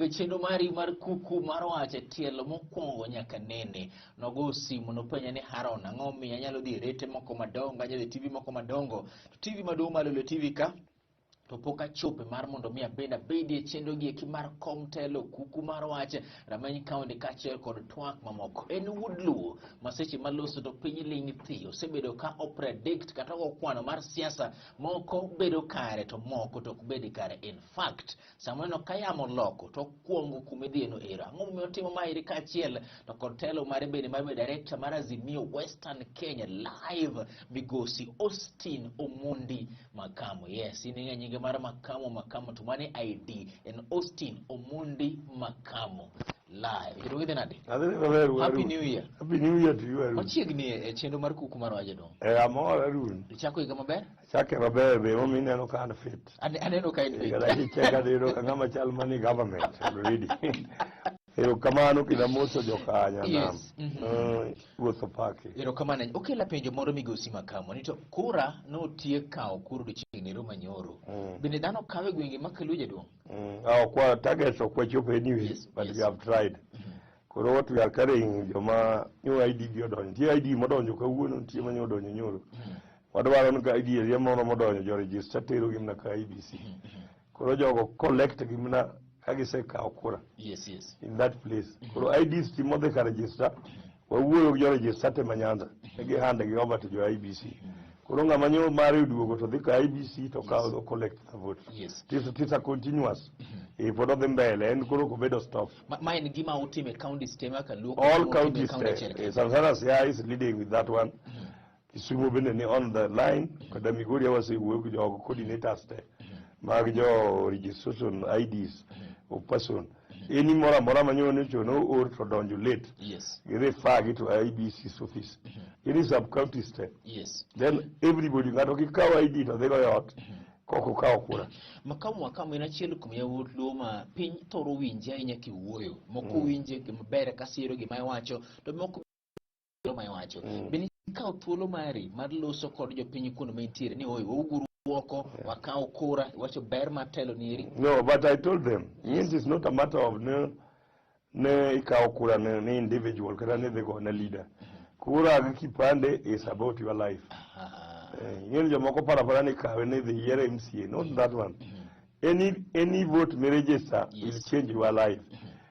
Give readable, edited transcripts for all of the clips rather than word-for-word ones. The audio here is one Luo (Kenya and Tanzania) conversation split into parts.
Live e chenro mari mar kuku mar wach e tielo mokwongo nyaka nene. Nogo simu nopenja ni Haron, ang'o miyo anyalo dhi e rete moko madongo, anyalo dhi e TV moko madongo. To TV maduong' malo e TV ka to pok achope mar mondo mi abed abedie e chenro gi eki mar kom telo kuku mar wach rameny kaunti kaachiel kod twak mamoko. En wuod Luo ma seche maloso to piny ling' thi osebedo ka o predict kata okwano mar siasa moko bedo kare to moko to ok bed kare. In fact, sama oneno ka yamo loko to okwongo kuma idhiyeno ero. Ang'o momiyo otimo maeri kaachiel to kod telo mare bende mar bedo director mar Azimio Western Kenya live migosi Austin Omondi Makamo. Yes, in ing'e nyinge mar Makamo Makamo to mane ID en Austin Omondi Makamo live. Jaduong' idhi nade? Adhi maber Arun. Happy New Year. Happy New Year to you Arun. Machiegni e chenro mar kuku mar wach jaduong'. Eh, amor Arun. Ichako higa maber? Chake maber be momiyo ineno ka an fit. Aneno ka in fit. Kata kicheka dineno ka ng'ama chal mani government already. Erokamano kendo amoso joka nyanam. Yes. Ruoth opaki. Erokamano. Okela penjo moro migosi Makamo ni to kura notiek kawo kura odiochieng' ni Roma nyoro. Bende dhano kawe gwenge ma Kaluo jaduong'? Ah, ok wa targets ok wachopo anyway, but we have tried. Koro what we are carrying joma nyo ID gi odonjo. Nitie ID modonjo kawuono, nitie ma nyo odonjo nyoro. Wadwaro ni ka ID area moro modonjo jo register tero gi mana ka IEBC. Koro jogo collect gi mana ka gisekawo kura in that place. Koro IDs ti modhi ka register, wawuoyo gi jo register te ma Nyanza, ne gi hand gi over to jo IEBC. Koro ng'ama nyo mare oduogo to dhi ka IEBC to kawo collect the vote. It is a continuous. Eh, pod odhi mbele, en koro ok obedo stop. Ma en gima utimo e counties te ma Kaluo? All utimo e counties county te. achiel Eh, kende? sana sana Siaya is leading with that one. Kisumu bende ni on the line, kod Migori wasewuoyo gi jogo coordinators te mag jo registration IDs of person. Any moro amora ma nyo ni no or to donjo late. Gi refer gi to IEBC's office. Any sub counties te. Then everybody ng'ato kik kaw ID to dhi go e ot kok okawo kura. Makamu Makamo en achiel kuom yawuot Luo ma piny thoro winje ahinya kiwuoyo. Moko winje maber ka siro gima iwacho, to moko ma iwacho. Bende ikawo thuolo mari mar loso kod jopiny kuonde ma intiere ni oyo wauguru oko wakawo kura iwacho ber mar telo nieri? No, but I told them, means it's not a matter of ne ikawo kura ne individual kata ne dhi go ne leader. Kura gi kipande is about your life. Eh, ing'e ni jomoko paro apara ni kawe ni dhi yier MCA, not that one. Any vote mi register will change your life.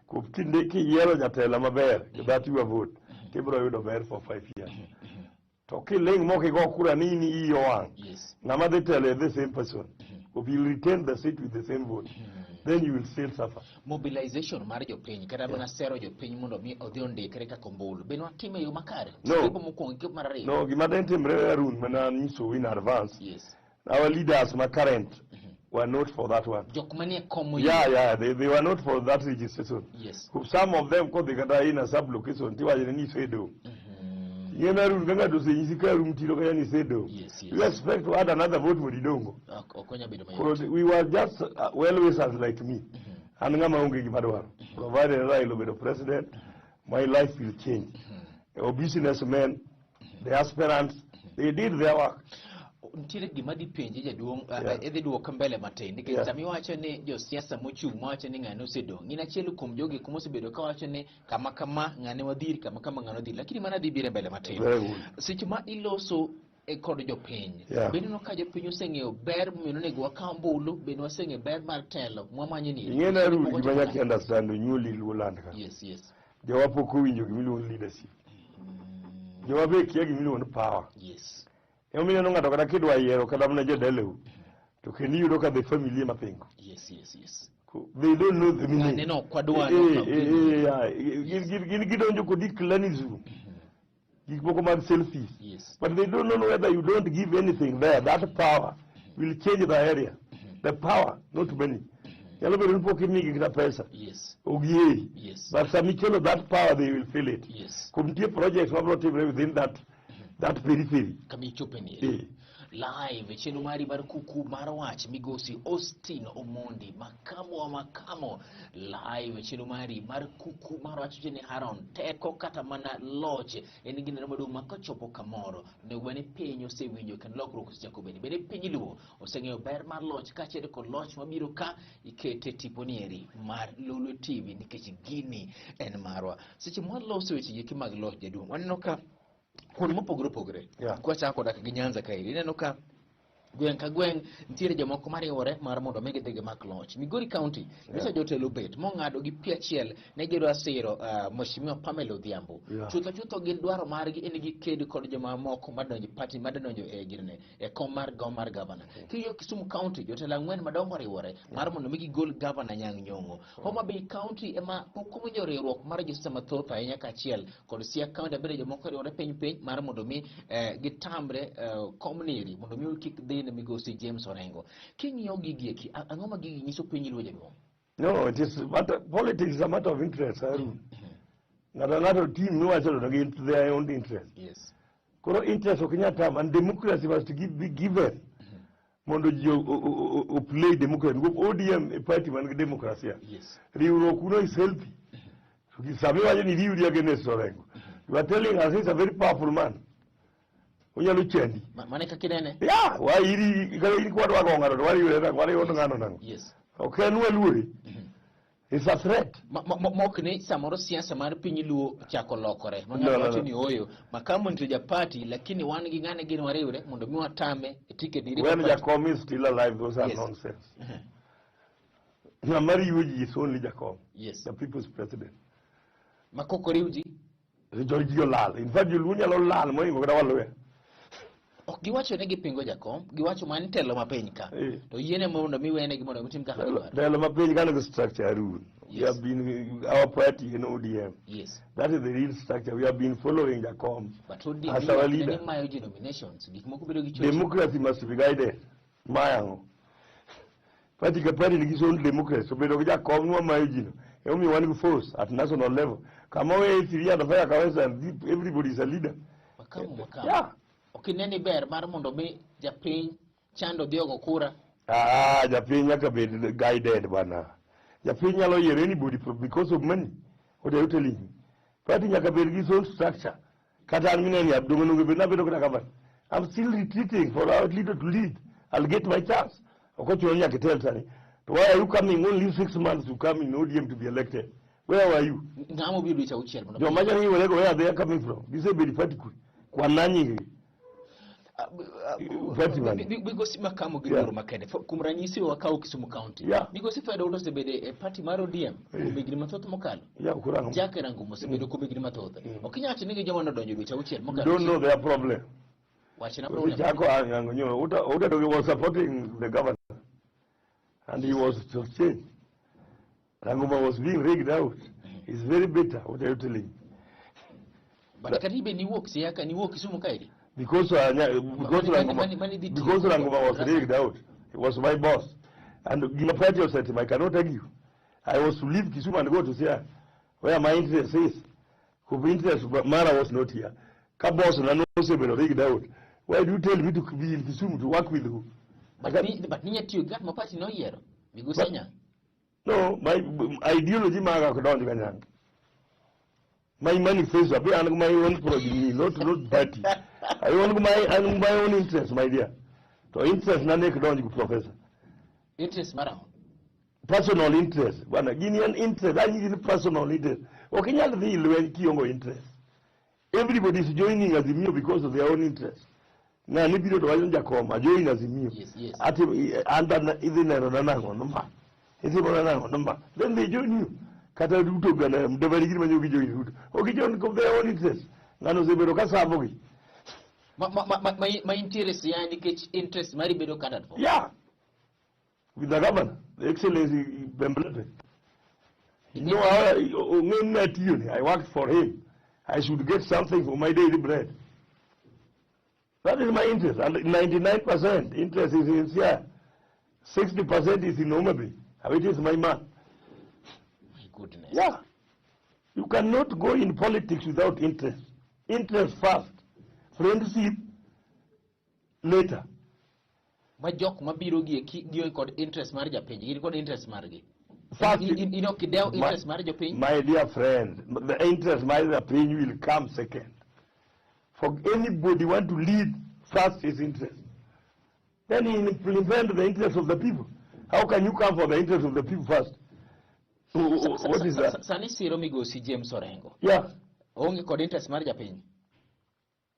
Kuom kinde kiyiero jatelo maber, that your vote, tibiro yudo ber for 5 years. To kiling' mok igo kura ni in iyi owang', ng'ama dhi telo is the same person. If you retain the seat with the same vote, then you will still suffer. Mobilization mar jopiny kata mana sero jopiny mondo mi odhi ondikre kaka ombulu bende watime e yo makare? No. Kepo mokwongo gi mar ariyo. No, gima ne timre Arun mana nyisou in advance. Our leaders ma current were not for that one. Jok manie kom oyie. Yeah, they were not for that registration. Some of them kodhi kata in a sub location tiwacho ni isedong'. Ing'e ni Arun ka ng'ato osenyisi ka rum tiro kanya ni isedong'. You expect to add another vote mondo idong'o. Ok onyal bedo mayot. Koro we were just well wishers like me. An ng'ama onge gima dwaro. Provided Raila obedo president, my life will change. Our businessmen, the aspirants, they did their work. Nitiere gima dipenje jaduong', idhi duoka mbele matin nikech sama iwacho ni josiasa mochung' mawacho ni ng'ane osedong', in achiel kuom jogi kuma osebedo kawacho ni kama kama ng'ane wadhir, kama kama ng'ane wadhir, lakini mana dhi biro e mbele matin. Very good. Seche ma iloso e kod jopiny, bende ineno ka jopiny oseng'eyo ber momiyo onego wakaw ombulu? Bende waseng'eyo ber mar telo mwamanyo ni? Ing'e ni Arun gima nyaka understand onyuoli Luoland ka. Jowa pok owinjo gima iluongo ni leadership. Jowa be kia gima iluongo ni power. Emomiyo ineno ng'ato kata kidwa yiero kata mana jadalou to kendo iyudo ka the family ema pingo. They don't know the meaning. Ng'ane no ok wadwar, ok Yeah. Gin gidonjo kodi clanism. Gik moko mag selfies. But they don't know whether you don't give anything there, that power will change the area. The power, not money. Nyalo bedo ni pok imigi kata pesa. Ogiheri. But sama ikelo that power, they will feel it. Kuom nitie projects mabiro timre within that periphery. Kama ichope ni. Live e chenro mari mar kuku mar wach migosi Austin Omondi, makamo wa makamo. Live e chenro mari mar kuku mar wach ni Haron, teko kata mana loch en gino maduong' ma kochopo kamoro onego bed ni piny osewinjo kendo lokruok osechako bedo. Bende piny Luo oseng'eyo ber mar loch kaachiel kod loch mabiro ka ikete tiponi eri mar Lolwe TV nikech gini en marwa. Seche mwaloso weche gi mag loch jaduong', waneno ka kuonde mopogore opogore kwachako koda gi Nyanza kaeri, ineno ka gweng' ka gweng' nitiere jomoko mariwore mar mondo mi gidhi gimak loch. Migori County nyocha jotelo obet mong'ado gi pi achiel ne gidwa siro Mheshimiwa Pamela Odhiambo. Chutho chutho gin dwaro margi en giked kod joma moko madonjo party madonjo e girne e kom mar gom mar gavana. King'iyo Kisumu County jotelo ang'wen madongo oriwore mar mondo mi gigol gavana Anyang' Nyong'o. Homa Bay County ema pok owinjo riwruok mar josiasa mathoth ahinya kaachiel kod Siaya County bende jomoko oriwore piny piny mar mondo mi gitamre komniri mondo mi kik dhi ne migosi James Orengo. King'iyo gigi eki, ang'o ma gigi nyiso piny Luo jaduong'? No, it is matter, politics is a matter of interest, Harun. Ng'ato ng'ato team miwacho to gin their own interest. Koro interest ok nyal tam, and democracy must be given mondo ji o play democracy. Nikech ODM e party man gi demokrasia. Riwruok kuno is healthy. So sama iwacho ni riwri against Orengo, you are telling us he's a very powerful man. Onyalo chandi. Mane kaka inene? Yeah, wa iri kata in kwadwa go ng'ato to wariwre nang'o, wariwo ng'ano nang'o. Ok en waluore. It's a threat. Mok ni samoro siasa mar piny Luo chako lokore. Ma No, ng'ato no, wacho no. ni oyo, Makamo nitie ja party lakini wan gi ng'ane gin wariwre mondo mi watame e ticket ni. When Jakom is still alive, those are nonsense. Ng'ama riwo ji is only Jakom. The people's president. Ma kok oriw ji? Jo ji olal. In fact, joluo nyalo lal mohingo kata Waluya. Ok giwacho ni gipingo Jakom, giwacho mana ni telo ma piny ka. To yiene mondo mi wenegi mondo gitim kaka gidwaro. Telo ma piny ka nigi structure, Harun. We have been, our party in ODM. That is the real structure. We have been following Jakom But ODM as our leader. ni mayo ji nominations, gik moko bedo gi choche. Democracy must be guided. Mayango. Party ka party nigi own democracy. So bedo gi Jakom nwa mayo ji no. Emomiyo wan gi force at national level. Kama we three and five kawesa, everybody is a leader. Makamu, makamu. Ok ine ni ber mar mondo mi japiny chando dhi ogo kura? Japiny nyaka bed guided bana. Japiny nyalo yiero anybody because of money. What are you telling me? Party nyaka bed gi its own structure. Kata an mineni abdongo nongo bed nabedo kata kamano. I'm still retreating for our leader to lead. I'll get my chance. Ok ochuno ni nyaka itel sani. To why are you coming only 6 months to come in ODM to be elected? Where were you? Ng'ama obiro dweche auchiel mondo Joma nyalo where are they coming from? Gisebedo party kwe. Kwan na nying gi. Party man. Migosi Makamo gi luoro makende. Kuom ranyisi wakawo Kisumu County. Migosi Fred Outo osebedo e party mar ODM kuom higni mathoth mokalo. Jack Ranguma osebedo kuom higni mathoth. Ok inyal wacho ni gi joma nodonjo dweche auchiel mokalo. Don't know their problem. Wachna problem. Chako anganyo. Outo was supporting the governor. And he was to change. Ranguma was being rigged out. It's very bitter, what are you telling me? But kata ibe niwuok Siaya, niwuok Kisumu kaeri? Because because Ranguma was rigged out. He was my boss. And Gima party said to him, I cannot argue. I was to leave Kisumu and go to Siaya, where my interest is. Who interest Mara was not here. Ka boss na no se been rigged out. Why do you tell me to be in Kisumu to work with who? But ninya tiyo gi ng'at ma party noyiero. Migosi Anyang'. No, my ideology maga ok donj ga Nyang'. My manifesto, abi an my own project, not party. I own my own interest, my dear. To interest na nek donj gi professor. Interest mar ang'o? Personal interest. Bwana, gini en interest, anyi gini personal interest. Ok inyal dhi lweny kiongo interest. Everybody is joining Azimio because of their own interest. Ng'ani biro to wacho ni Jakom, a join Azimio. Ati anta idhi neno na nang'o no ma. Idhi mana nang'o no ma. Then they join you. Kata Ruto gana Mudavadi gini manyo gi join Ruto. Ok join of their own interest. Ng'ano osebedo ka sabo gi. Ma intiere Siaya nikech interest mari bedo catered for. Yeah. With the governor, the Excellency Bemblete. You know, I worked for him. I should get something for my daily bread. That is my interest. And 99% interest is in Siaya. 60% is in Homa Bay, which is my man. My goodness. Yeah. You cannot go in politics without interest. Interest first. Friendship later. Ma jok mabiro gi eki gionge kod interest mar japiny, gin kod interest margi. First, In ok idew interest mar jopiny? My dear friend, the interest mar japiny will come second. For anybody want to lead, first his interest. Then he implement the interest of the people. How can you come for the interest of the people first? What is that? Sani siro migosi James Orengo. Yeah. Onge kod interest mar japiny.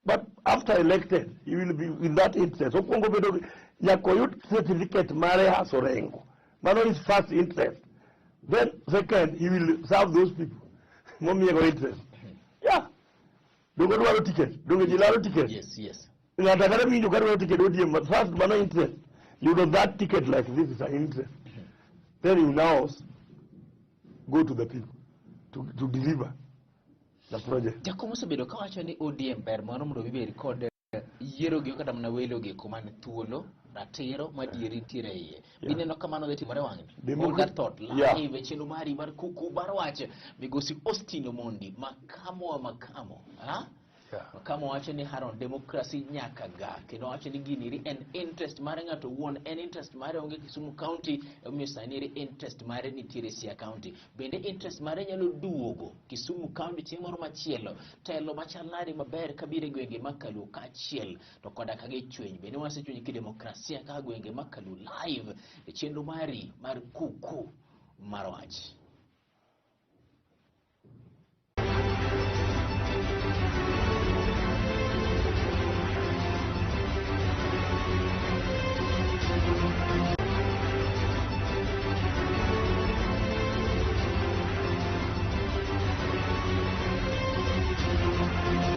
But after elected, he will be in that interest. Okwongo bedo nyaka oyud certificate mare as Orengo. Mano is first interest. Then second, he will serve those people. Momiyego interest. Yeah. Donge dwaro ticket. Donge ji laro ticket. Yes. Ng'ato ang'ata winjo ka dwaro ticket ODM, but first mano interest. Yudo that ticket like this is an interest. Then you now go to the people to deliver the project. Jakom osebedo kawacho ni ODM ber mondo gibed kod yiero gi kata mana welo gi kuma ni thuolo, ratiro madieri nitiere e iye. Bineno kamano dhi timore wang'ni. Hold that thought. Live e chenro mari mar kuku mar wach migosi Austin Omondi, makamo wa makamo. Ha? Yeah. Makamo wacho ni Haron, democracy nyaka ga, kendo wacho ni gini ri en interest mar ng'ato owuon, en interest mare onge Kisumu County, omiyo sani ri interest mare nitiere Siaya County. Bende interest mare nyalo duogo Kisumu County chieng' moro machielo. Telo machal nade maber kabiro e gwenge mag Kaluo kaachiel to koda ka gichweny. Bende wasechweny kidemokrasia kaka gwenge mag Kaluo live e chenro mari mar kuku mar wach.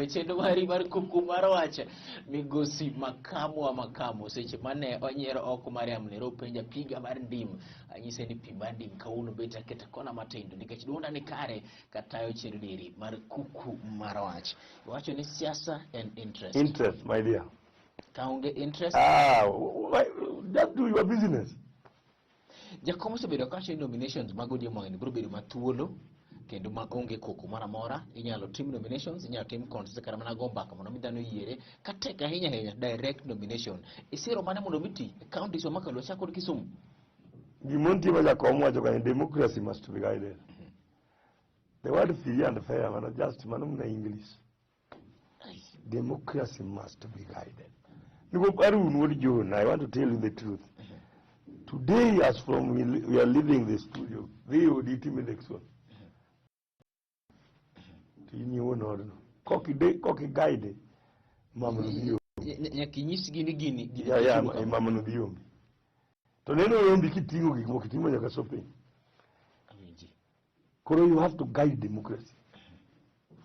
Chenro mari mar kuku mar wach migosi makamu wa makamu seche mane onyiero oko Mariam Nero penja piga mar ndim, anyise ni pi mar ndim kawuono bet aketa kona matindo nikech duonda ni kare katayo chenro diri mar kuku mar wach. Iwacho ni siasa en interest. Interest, my dear. Kaonge interest. Just do your business. Jakom osebedo kawacho ni nominations mag ODM wang'ni biro bedo mathuolo kendo ma onge koko moro amora. Inyalo tim nominations, inyalo tim consensus kata mana go mbaka mondo mi dhano oyiere. Katek ahinya ahinya direct nomination. Isiro mane mondo mi ti e counties wa Makaluo chak kod Kisumu? Gima nitie ma jakom wacho kanyo, democracy must be guided. The word free and fair, mano just mano mana English. Democracy must be guided. Because Arun wuod John, I want to tell you the truth. Today, as from we are leaving the studio, dhi odi tim election. To in iwuon odno. Koki guide, mama no dhi ombi. Nyaka inyisgi ni gini Yeah, biro kama. Mama no dhi ombi. To neno ombi kiting'o gik moko, iting'o nyaka shopping. Awinji. Koro you have to guide democracy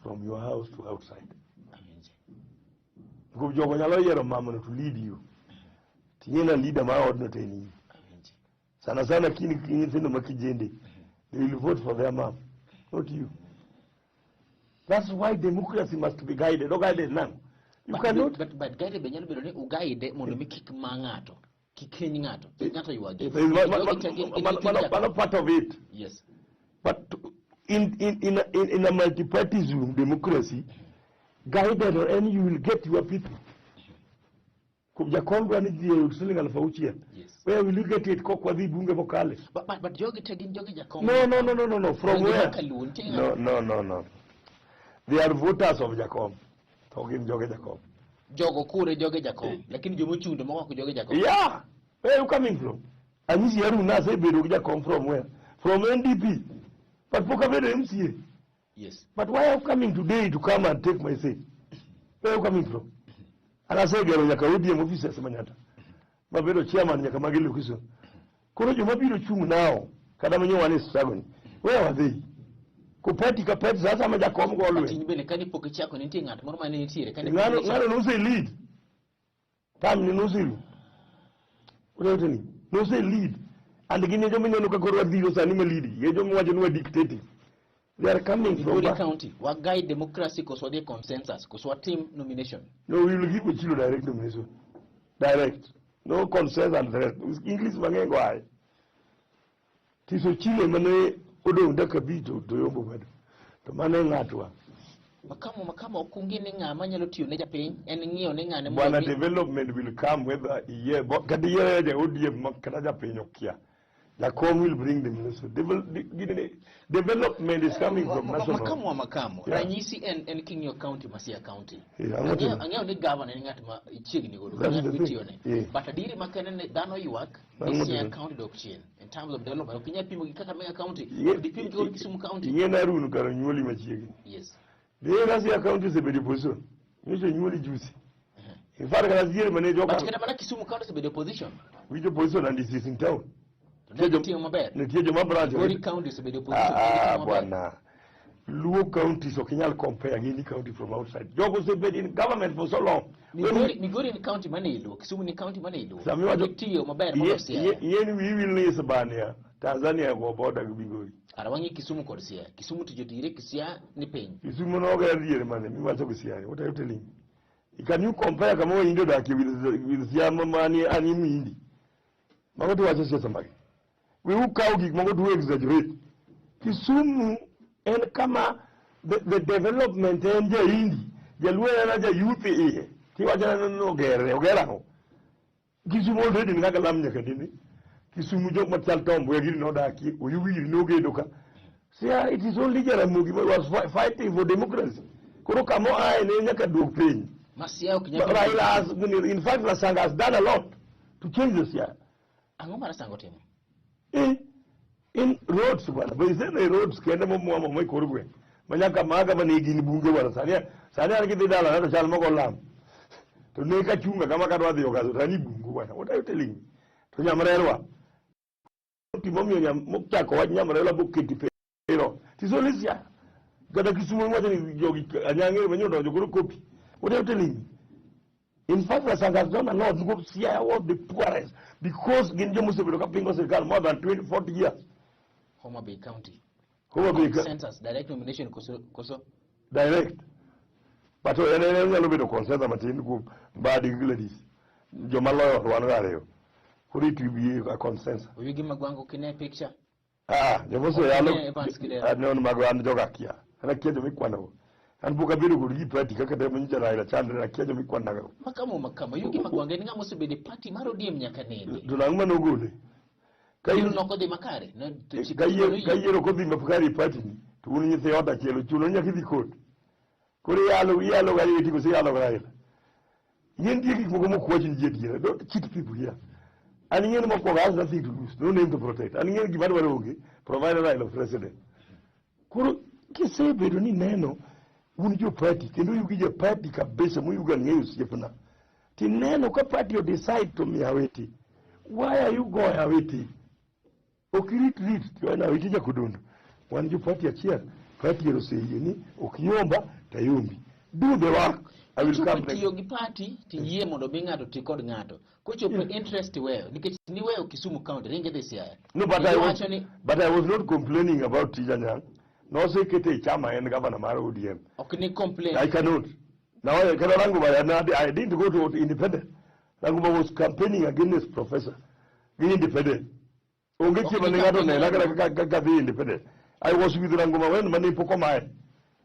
from your house to outside. Awinji. Nikech jogo nyalo yiero mama no to lead you. Ting'e na leader mar odno to en in. Awinji. Sana sana kini nyithindo ma kijende, they will vote for their mom, not you. That's why democracy must be guided. O guided now. You But, cannot. but guide be nyalo bedo ni uguide mondo mi kik ma ng'ato, kik hiny ng'ato, kik ng'ato ywagi. Jogi te gin Mano part of it. Yes. But in a multi-partyism democracy, guided or any, you will get your people. Jakom dwa ni ji oyud siling 6,000. Yes. Where will you get it kok wadhi bunge mokale? But jogi te gin jogi Jakom. No. From Jogi where? Makaluo, nitie No. They are voters of Jakom. To gin joge Jakom. Jogo kure joge Jakom. Lakini joma ochung' to moko ok joge Jakom. Yeah. Where are you coming from? Anyisi Harun asebedo gi Jakom from where? From NDP. But pok abedo MCA. Yes. But why are you coming today to come and take my seat? Where are you coming from? An asegero nyaka ODM offices Manyatta. Mabedo chairman nyaka mag Lukiso. Koro joma biro chung' now, kata manyo wan e struggle ni, where are they? Ko party ka party sasa ma Jakom go But lweny. in bende kane pok ichako nitie ng'at moro mane nitiere kane pok Ng'ano ichako. ng'ano nose lead. Tam ni nose lead. Unayote ni nose lead. And gin e joma ineno ka koro wadhiro sani ma lead. Gi e joma wacho ni wa dictating. They are coming from Migori back. County, wa guide democracy koso wadhi e consensus, koso watim nomination. No, we will give Ochilo direct nomination. Direct. No consensus and the rest. English mang'eny go aye. Tiso Ochilo mane odong' dakika abich to yombo bado. To mano e ng'atwa. Makamo ok ung'i ni ng'ama nyalo tiyo ne japiny, en ng'iyo ni ng'ane Bwana, development will come whether iye kata iye ja ODM ma kata japiny okia. Jakom will bring the minister. Development is coming from national. Makamo wa makamo. Yeah. Ranyisi en king'iyo county ma Siaya County. Yeah, ang'o Ang'eyo timo? ang'eyo ni governor en ng'at ma ichiegni godo, That's ng'at the thing. mitiyone. Yeah. But adieri makende ni dhano ywak ni Ang'o Siaya timo? County dok chien in terms of development. Ok inyal pimo gi Kakamega County, Ing'e- ok dipim gi kod Kisumu County. Ing'e ni Harun kar onyuoli machiegni. Yes. Dee ka Siaya County osebedo e position. Nyocha onyuoli juzi. In fact, kata diere mane joka But kata mana Kisumu County osebedo opposition. winjo position and is in town. To ne gitimo maber. Nitie joma branch. Migori County osebedo opposition. Ah, ne gitimo maber. bwana. Luo counties ok inyal compare gi any county from outside. Jogo osebet in government for so long. Migori ni county mane iluwo, Kisumu ni county mane iluwo. Sami wacho- Gitiyo maber moloyo Siaya. Yien wiyi wil ni Hispania, Tanzania go border gi Migori. Ara wang'i Kisumu kod Siaya. Kisumu to jotire, Siaya ni piny. Kisumu noger diere mane miwacho gi Siaya. What are you telling me? Can you compare kama Wahindi odakie with Siaya mani ani Mhindi? Mago to wacho siasa mage. We ukaw gik moko to exaggerate. Kisumu en kama the development en ja-Hindi, Jaluo en ja youth iye. Tiwacho ni ogere, oger ang'o? Kisumu already ni kaka lam nyaka nene. Kisumu jok machal Tom Mboya gini nodakie, Oyugi gini nogedo ka. Siaya, it is only Jaramogi who was fighting for democracy. Koro kama oaye ne nyaka duog piny. Ma Siaya ok nyal. But Raila has, in fact, Rasanga has done a lot to change the Siaya. Ang'o ma Rasanga otimo? In roads bwana, but isene roads kende momwamo mo e kor gweng'. Ma nyaka maga mane gin bunge bwana, sani an kidhi dala to chal mogo lam. To ne kachunga kama kadwa dhi Ogaso to an i bungu bwana. What are you telling me? To nyamrerwa. Timomiyo nyam mochako wach nyamrerwa boketi pero. Tisoli Siaya. Kata Kisumu iwacho ni jogi anyang'e manyo donjo koro kopi. What are you telling me? In fact, Rasanga has done a lot because Siaya was the poorest because gin joma osebedo ka pingo sirkal more than 20, 40 years. Homa Bay County. Homa Bay Consensus, direct nomination koso. Direct. But en nyalo bedo consensus matin kuom Mbadi gi Gladys. Joma loyo to wan go ariyo. Koro it will be a consensus. Oyugi Magwango kine picture. Ah, joma oseyalo Ne Evans Kidero. Ah, no, mago an joga akia. An akia joma ikwanogo. An pok abedo kod gi party kaka te manyicha Raila chandre akia joma ikwanago. Makamo. Oyugi Magwango en ng'ama osebedo e party mar ODM nyaka nene. To nang'o mane ogole? Ka Yiero nok odhi makare. No, to chik ka yiero noyie. Ka yiero kodhi makare e party ni to un nyithi ot achiel ochuno ni nyaka idhi court. Koro iyalo ga Awiti koso iyalo ga Raila? Ing'e nitie gik moko mok wach ni ji adiera. Don't cheat people here. An ing'e ni mokwongo I has nothing to lose, no name to protect. An ing'e ni gima dwaro onge, provided Raila president. Koro kisebedo ni neno un jo party kendo uyugi jo party kabisa muyuga ng'eyo osiepna. Tineno ka party o decide to miyo Awiti. Why are you going Awiti? Ok irit rit to en Awiti Nyakodondo. Wan jo party achiel. Party ero oseyie ni ok yomba to ayombi. Do the work. I will Kochopo come next. tiyo gi party tiyie mondo mi ng'ato ti kod ng'ato. Kochopo interest iweyo nikech niweyo Kisumu County ringe dhi Siaya. No, but I was, Iwacho ni but I was not complaining about Tija Nyang'. Nosekete e chama en governor mar ODM. Ok ni complain. I cannot. Now, I cannot Ranguma, I didn't go to independent. Ranguma was campaigning against professor. Gi independent. Onge Ok chieng' mane ni ng'ato campaign nena Ranguma. kata ka dhi independent. I was with Ranguma when mane pok omaye.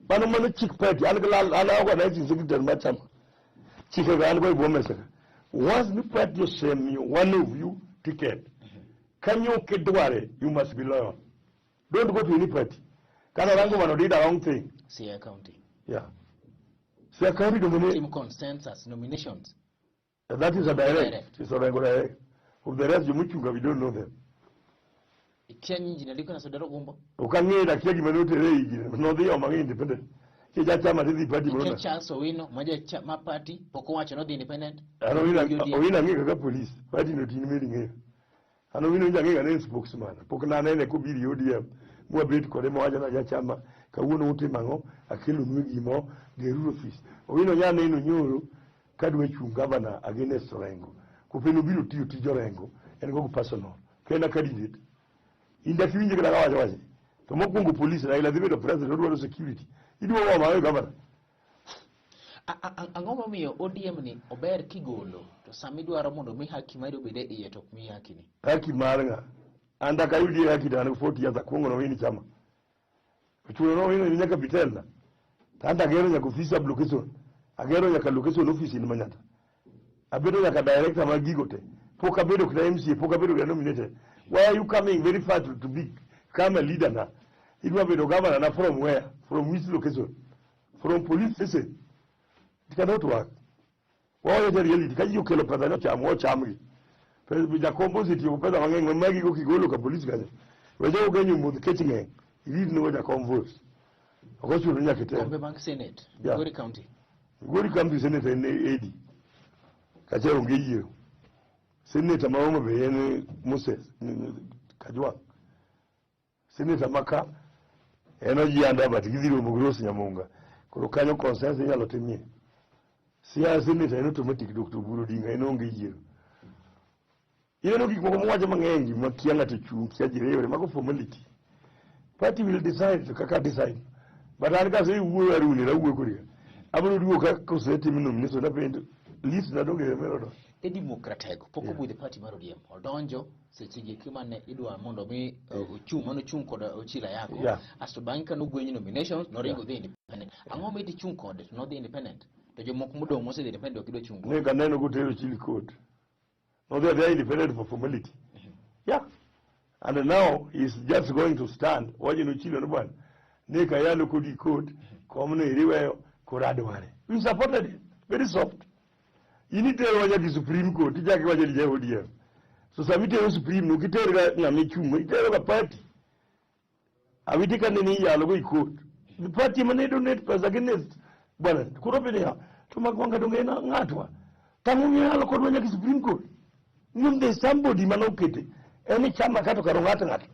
Mano chik party, an gi lal, an organizing secretary mar chama. Chike ga an go e bwo mesa ka. Once ni party osemiyo one of you ticket, kanyo ok idware, you must be loyal. Don't go to any party. Kata Ranguma no did a wrong thing. Siaya County. Yeah. Siaya County domine, Team consensus nominations. That is a direct. Direct. It's a direct. Of the rest, jomochunga, we don't know them. Ikia nyingi ndiko na Sodero Gumbo. Ok ang'eyo akia gima notere ei gine. Nodhi omo ang'e independent. Ki jachama tidhi party Ikia moro. Charles Owino ma ma party pok owacho nodhi independent. An Owino ODM. Owino ang'eyo kaka police. Party no tin meri ng'eyo. An Owino nja ang'eyo ne en spokesman. Pok nanene kobiro e ODM. Mwabet kode mowacho na jachama kawuono utimo ang'o akelonu gimo geruru ofis. Owino nya neno nyoro kadwa chung' governor against Orengo. Kopeno biro tiyo tij Orengo en go personal. Ka en a candidate. In dak iwinje kata kawacho wacho. To mokwongo police Raila dhi bedo president odwaro security. Idwa omo ang'o e governor? Ang'o momiyo ODM ni ober kigolo to sama idwaro mondo mi haki mari obed e iye to ok miyi haki ni? Haki mar ng'a? An dak ayudie haki to an gi 40 years akwongo nowini chama. Ochuno nowini ni nyaka bitelna. To anto agero nyaka ofis sub location. Agero nyaka location office in Manyatta. Abedo nyaka director mag gigo te. Pok abedo kata MCA, pok abedo kata nominated. Why are you coming very far to become a leader now? Idwa bedo governor na from where? From which location? From police station. It cannot work. Wawacho reality ka ji okelo pesa ni ocham, ochamgi. Pesa jakombo osetiyo pesa mang'eny ma magi go kigolo ka police kanyo. We jogo genyo modh kech ng'eny. Irit ni jakom votes. Ok ochuno ni nyaka item. Kombe mag Senate, Yeah. Migori County. Migori County Senator en AD. Kacha onge yiero. Senator ma Homa Bay en Moses Kajwang'. Senator maka en Ojianda but gidhi romo gi Rose Nyamunga. Koro kanyo consensus inyalo timie. Siaya senator en automatic Dr. Oburu Odinga en onge yiero. Ineno gik moko mowacho mang'eny ma kia ng'ato chung' kia ji riwre mago formality. Party will decide to kaka decide. But an kasewuoyo Aruni nawuoyo kodi. Abiro duogo ka kosetim nomination apenjo list na donge merodo. Eddie Mokratego pok obudho e party mar ODM. Odonjo seche gi eki mane idwa mondo mi ochung' mane ochung' kod Ochila Yako. Asto bang'e ka nogwenyo nominations noringo dhi independent. Ang'o ma Eddie chung' kode to nodhi independent? To jomoko modong' mosedhi independent ok gidwa chung' kode. Ne kaneno kotero Chili court. No, they are independent for formality. Yeah. And now he's just going to stand. Waje no Chilo no bwana. Ne kayalo kodi court. Komno iriweyo koro adware. We supported it. Very soft. Initero wacha ki Supreme Court. Ichaki wacho ni ja ODM. So sama itero Supreme no kitero ga ng'ama ichung' itero ga party. Awiti ka nene iyalo go i court. The party mane donate pesa against bwana. Koro bende ya. To Magwanga donge en ng'atwa. Tang'o miyalo kodwa nyaka Supreme Court. Nyum there's somebody mane okete. En chama kato karo ng'ato ng'ato.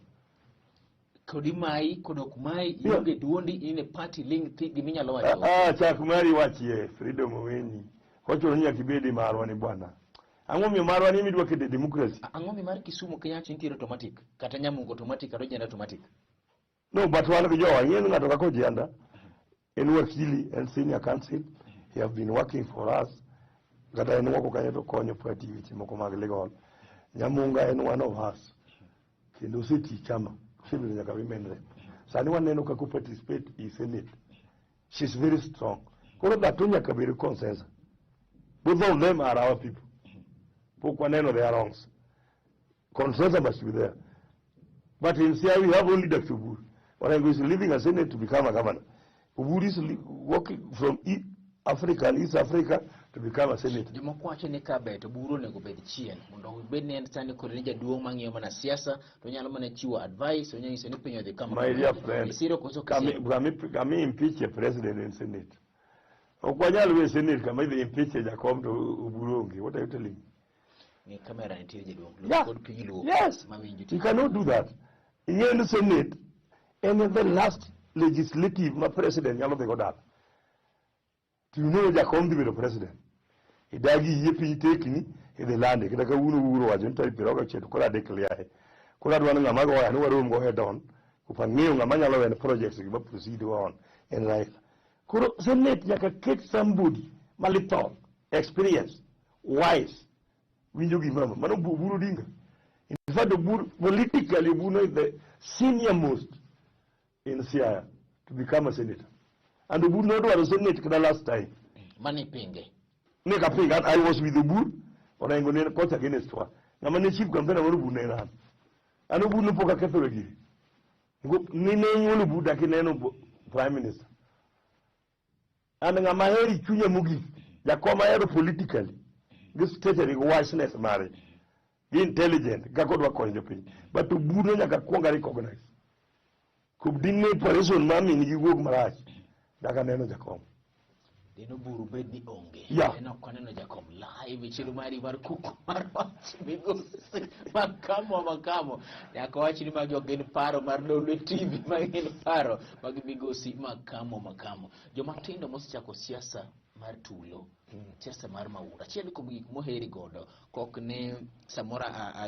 Kodi mai kod ok mai ionge duondi in e party ling thi giminyalo wacho. Ah, chak mari wachie freedom oweni. Ochuno ni nyaka ibed marwa ni bwana. Ang'o miyo marwa ni midwa kete democracy? Ang'o mi mar Kisumu Kenyatta nitiere automatic kata Nyamungo automatic kata Ojienda automatic? No, but wan gi jowa, ing'e ni ng'ato kaka Ojienda en wakili, en senior counsel, he have been working for us. Kata en woko kanyo to konyo party weche moko mag legal. Nyamunga en one of us. Kendo oseti chama, osebedo nyaka women rep. Sani waneno kaka o participate i Senate. She's very strong. Koro dhato nyaka bed consensus. Both of them are our people. Pok waneno their wrongs. Consensus must be there. But in Siaya we have only Dr. Oburu. Orengo is leaving a Senate to become a governor. Oburu is working from Africa and East Africa to become a senator. Jomoko wacho ni ka ber to Oburu onego bed chien mondo obed ni en sani kod ni jaduong' mang'iyo mana siasa to onyalo mana chiwo advice, onyalo nyiso ni piny odhi kama. My dear friend, Isiro koso kami, kisiro? kami impeach a president in Senate. Ok wanyal we Senate kama idhi impeach e jakom to Oburu onge. What are you telling me? Ni kamera nitie jaduong'. Yeah. Kod piny luo. Yes. Mawinjo. You cannot do that. Ing'eyo ni Senate en the last legislative ma president nyalo dhi go dala. To you know jakom dhi bedo president. Idagi yie piny tekni idhi lande kata kawuono Uhuru owacho ni tarik 29 to koro adeclare. Koro adwa ni ng'ama goya ni warom go head on. Kopo ang'eyo ng'ama nyalo wene projects gi ma proceed on en Raila. Koro Senate nyaka ket somebody malithol, experience, wise, winjo gima mano Oburu Odinga. In fact, Oburu, politically Oburu is the senior most in Siaya to become a senator. And Oburu nodwaro Senate kata last time. Mane pinge. Ne kapinga, I was with Oburu, Orengo ne coach against wa. Ng'ama ne chief campaigner mar Oburu ne en an. An Oburu ne pok akethore giri. Ni ne nyuol Oburu dak ineno prime minister. An ng'ama ahero e chunya mogik, jakom ahero politically, gi stature gi wiseness mare, gi intelligent, kaka odwa konyo jopiny. But Oburu ne nyaka kuong a recognize. Kobdine operation mar min gi wuok marach, dak aneno jakom. Deno buru bed ni onge. Yeah. En ok waneno jakom live e chiro mari mar kuku mar wach migosi Makamo Makamo. Nyaka wach ni magi ok gin paro mar Lolwe TV, magi gin paro mag migosi Makamo Makamo. Joma tindo mosechako siasa mar tulo, siasa mar maura. Achiel kuom gik moheri godo, kok ni samoro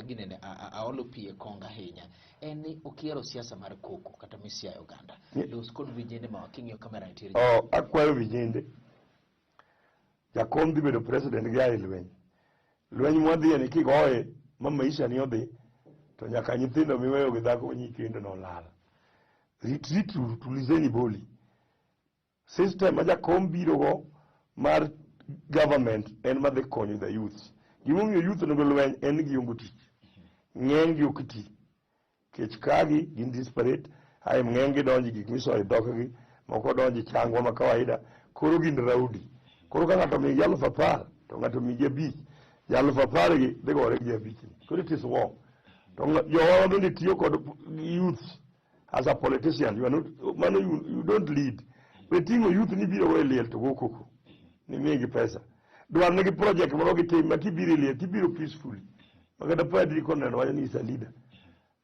ginene, aolo pi e kong ahinya, en ni ok ihero siasa mar koko kata misiayo oganda. Los kod vijende ma king'iyo kamera nitiere. Oh, akwayo vijende. Jakom dhi bedo president gi ae lweny. Lweny mwadhiye ni kigoye ma maisha ni odhi, to nyaka nyithindo miweyo gi dhako nyikendo nolal. Retreat uru, tulizeni boli. System ma jakom biro go mar government en madhi konyo the youth. Gimomiyo youth onego lweny en ni gionge tich. Ng'eny gi ok ti. Kech kagi gin desperate, ae ng'eny gi donjo e gik misoyo e dhokgi, moko donjo e changwa ma kawaida, koro gin rowdy. Koro ka ng'ato omigi 10,000 to ng'ato omigi 5, ja 10,000 gi dhi gore gi 5 ni. Koro it is war. To jowa bende tiyo kod youth as a politician, you are not, mano you don't lead. We ting'o youth ni biro go e liel to go koko. Ni migi pesa. Dwar nigi project moro gitim ma kibiro e liel tibiro peacefully. Ma kata padri koneno wacho ni is a leader.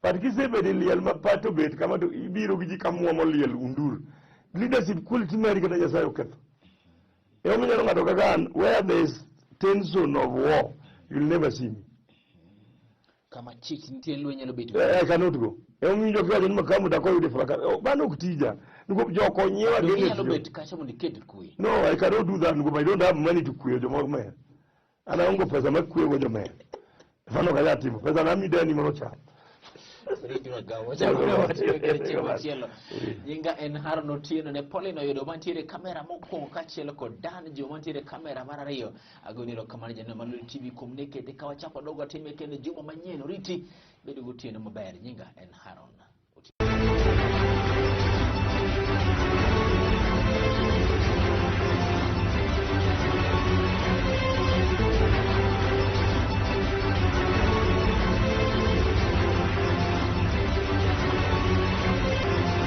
But kisebedo e liel ma pat obet kama to ibiro gi ji kamuomo liel undur. Leadership quality mari kata Nyasaye oketho. Emomiyo ineno ng'ato kaka an, where there is tension of war, you'll never see me. Kama chich nitie lweny nyalo bet. I cannot go. Emomiyo winjo kiwacho ni makamu dak oyude fraka. Oh, mano ok tija. Nikop joko nyiewa Donge against inyalo jo. bet kacha mondo iket kwe. No, I cannot do that because I don't have money to kweyo joma omer. An aonge pesa mar kweyo go jomer. Mano ok anyal timo. Pesa na mideni mondo ocham. Machielo nyinga en Haron Otieno ne Pauline oyudo mantiere kamera mokwongo kaachiel kod Dan Jo mantiere kamera mar ariyo. Agoni erokamano janeno mar Lolwe TV kuom ne kete ka wachako wadogo watime kendo juma manyien oriti bedo gotieno maber. Nyinga en Haron.